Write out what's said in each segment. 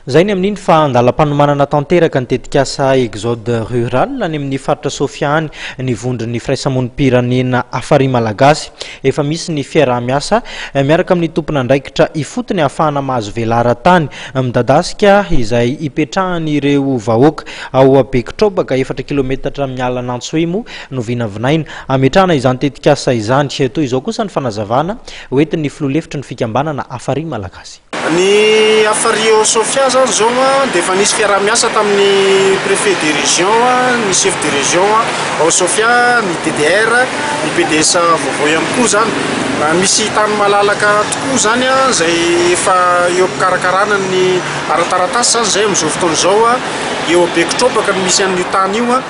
Izay ny amin'iny fa andalam-panomanana tanteraka ny tetikasa Exode Rural any amin'ny faritra Sofia any ny vondron'ny firaisamonim-pirenena Hafari Malagasy. Efa misy ny fiaraha-miasa miaraka amin'ny tompon'andraikitra ifotony ahafahana mahazo velaran-tany midadasika izay hipetrahan'ireo vahoaka ao Bekitrobaka, efatra kilometatra miala an'Antsohihy moa no vinavinaina hametrahana izany tetikasa izany. Toy izao kosa ny fanazavana hoentin'ny filoha lefitry ny fikambanana Hafari Malagasy. Ny Hafari ao Sofia zany zao dia efa nisy fiaraha-miasa tamin'ny préfet de région, ny chef de région ao Sofia, ny DDR, ny PDS vaovao ihany koa zany. Misy tany malalaka tokoa zany izay efa eo am-pikarakarana ny ara-taratasy zany izay amin'izao fotoana izao. Eo Bekitrobaka no misy an'io tany io,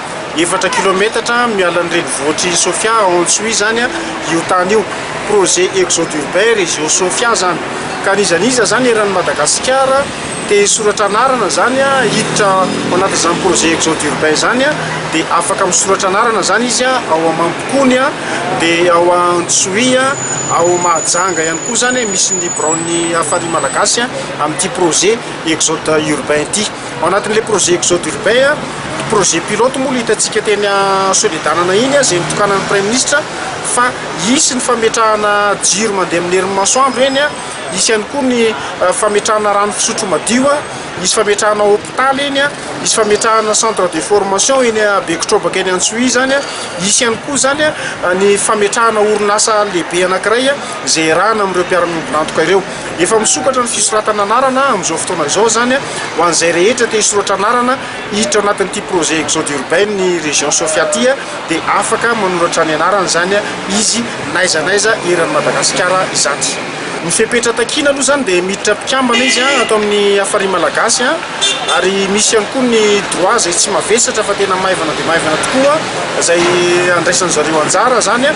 efatra kilometatra miala ny renivohitr'i Sofia ao Antsohihy zany io tany io. Projet Exode Urbain Région Sofia zany. Ka n'iza n'iza zany eran'i Madagasikara te hisoratra anarana zany hiditra ao anatin'izany projet Exode Urbain zany dia afaka misoratra anarana zany izy ao Mampikony, dia ao Antsohihy, ao Mahajanga ihany koa zany misy ny biraon'ny Hafari Malagasy amin'ity projet Exode Urbain ity. Ao anatin'ilay projet Exode Urbain, projet pilote moa no hitantsika teny Soledanana iny izay nitokanan'ny Praiminisitra fa hisy ny fametrahana jiro mandeha amin'ny herin'ny masoandro eny, hisy ihany koa ny fametrahana rano fisotro madio, hisy fametrahana hopitaly eny, hisy fametrahana centre de formation eny Bekitrobaka eny Antsohihy izany, hisy ihany koa izany ny fametrahana orinasa lehibe anankiray izay iarahana amin'ireo mpiara-miombon'antoka ireo. Efa misokatra ny fisoratana anarana amin'izao fotoana izao izany ho an'izay rehetra te hisoratra anarana hiditra ao anatin'ity projet Exode Urbain ny région Sofia ity dia afaka manoratra ny anarany izany izy n'aiza n'aiza eran'i Madagasikara izany. Ny fepetra takiana aloha izany dia miditra mpikambana izy ato amin'ny Hafari Malagasy ary misy ihany koa ny droit izay tsy mavesatra fa tena maivana dia maivana tokoa izay andraisan'ny zareo anjara izany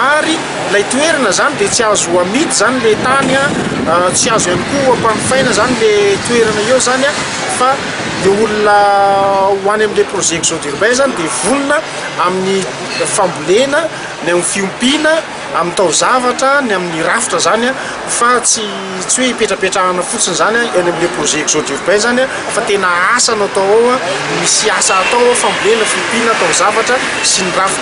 ary ilay toerana izany dia tsy azo amidy izany ilay tany, tsy azo ihany koa ampanofaina izany ilay toerana eo izany fa le olona ho any amin'ilay projet exode urbain izany dia vonona amin'ny fambolena, ny amin'ny fiompiana, amin'ny taozavatra, ny amin'ny rafitra izany fa tsy tsy hoe hipetrapetrahana fotsiny izany any amin'ilay projet exode urbain izany fa tena asa no atao ao, misy asa atao ao, fambolena, fiompiana, taozavatra sy ny rafitra.